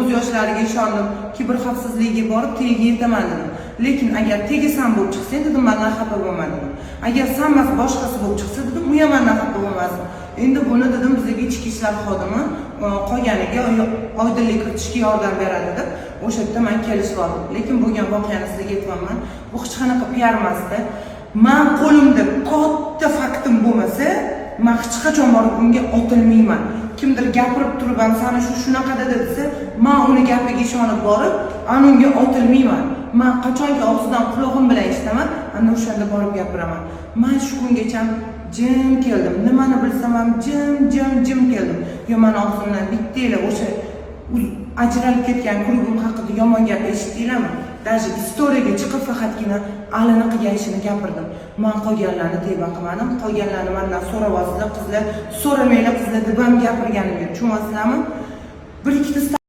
Ko'z yoshlariga ishondim, kiberxavfsizligiga borib, tagiga yetaman dedim. Lekin agar tegi san bo'lib chiqsang, dedim, mandan xafa bo'lma dedim. Agar san emas, boshqasi bo'lib chiqsa, dedim, u ham mandan xafa bo'lmasin. Endi buni, dedim, bizga ichki ishlar xodimi qolganiga oydinlik kiritishga yordam beradi deb, o'sha yerda man kelishib oldim. Lekin bo'lgan voqeani sizga aytyapman, bu hech qanaqa piar emasda. Man qo'limda katta faktim bo'lmasa, man hech qachon borib unga otilmayman. Kimdir gapirib turib ham, "Sani shu shunaqa dedi", desa, man uni gapiga ishonib borib ana unga otilmayman. Man qachonki og'zidan qulog'im bilan eshitaman, ana o'shanda borib gapiraman. Man shu kungacha jim keldim, nimani bilsam ham jim, jim, jim keldim. Yo mani og'zimdan bittanglar o'sha ajralib ketgan круг im haqida yomon gap eshitdinglarmi? Даже istoriyaga chiqib, faqatgina Alini qilgan ishini gapirdim. Man qolganlarni teva qilmadim. Qolganlarni mandan so'rayapsizlar, qizlar, so'ramanglar, qizlar, deb ham gapirganim yo'q, tushunyapsizlarmi? Bir ikkita